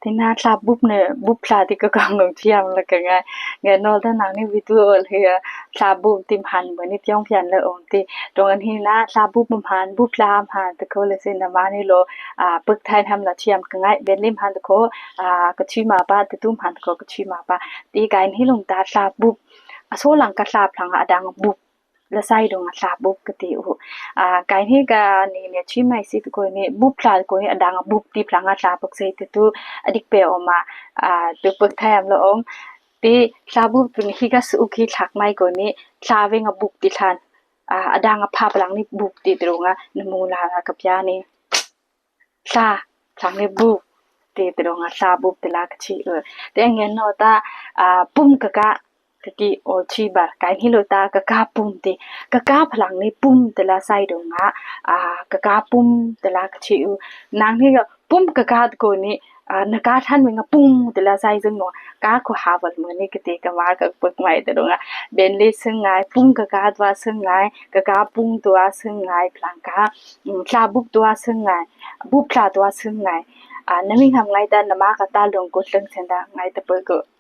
ທີ່ໜ້າສາບຸບເນີ ບຸບສາທີ່ກະກອງລົງທຽມ ແລ້ວກະງ່າຍ ງ່າຍນໍ ແຕ່ນາງນີ້ວິດີໂອເຮືອສາບຸບຕິມຫັນ ເມື່ອນີ້ຕຽງພຽນເລີອອງຕິ ຕອນນີ້ນະ ສາບຸບມະຫານ ບຸບສາມຫານ ຕະໂກເລຊິນນະມານີ້ໂລ ອາ ປຶກໄທທຳລະທຽມກະງ່າຍ ເບນລິມຫັນຕະໂກ ອາ ກະຊີມາປາ ຕະຕຸ້ມຫັນຕະໂກ ກະຊີມາປາ ຕີກາຍນີ້ລົງຕາສາບຸບ ອາໂຊຫຼັງກະສາບຫຼັງອາດັງບຸບ ລະໄຊດົງອາສາບຸບກະຕິອຸ ອາ ກາຍນີ້ກະນີ້ເນຍ ຊີໄມຊິຕະໂກນີ້ ບຸບສາຕະໂກນີ້ ອາດັງບຸບ ຕີພລັງອາສາປຶກໄຊຕະຕຸ ອາດິກເປອອກມາ ອາ ຕຸປຶກແທມລະອອງ ຕີສາບຸບຕຸນິ ຮີກາສະອຸຄີ ທັກໄມໂກນີ້ ສາເວັງອາບຸບຕິທັນ ອາ ອາດັງອາພາພລັງນີ້ບຸບຕິຕະດົງອາ ນະໂມລາລາກະປະຍານີ້ ສາ ສາງເລບຸບ ເຕຕະດົງອາ ສາບຸບເຕລາກະຊິເອີ ແຕ່ແງນນໍຕາ ອາ ປຸ້ມກະກະ ກະຕິໂອຊີບາ ກາຍຮີໂລຕາ ກະກາປຸ້ມຕິ ກະກາພະລັງນີ້ ປຸ້ມເຕລາໄຊດົງອາ ອາ ກະກາປຸ້ມເຕລາກະຊິເອີ ນາງນີ້ກະ ປຸ້ມກະກາຕະໂກນີ້ ອາ ນະກາທັນເວງອາ ປຸ້ມເຕລາໄຊເຊິ່ງໜໍ ກາໂຄຫາວັນເມີນີ້ກະຕິກະມາກະປຶກໄມຕະດົງອາ ເບນລີເຊິ່ງງາຍ ປຸ້ມກະກາຕົວເຊິ່ງງາຍ ກະກາປຸ້ມຕົວເຊິ່ງງາຍ ພະລັງກາ ອາ ສາບຸບຕົວເຊິ່ງງາຍ ບຸບສາຕົວເຊິ່ງງາຍ ອາ ນະມິງຫຳໄງຕາ ນະມາກະຕາລົງກຸດເລິງເຊນດາໄງຕະເປີກະ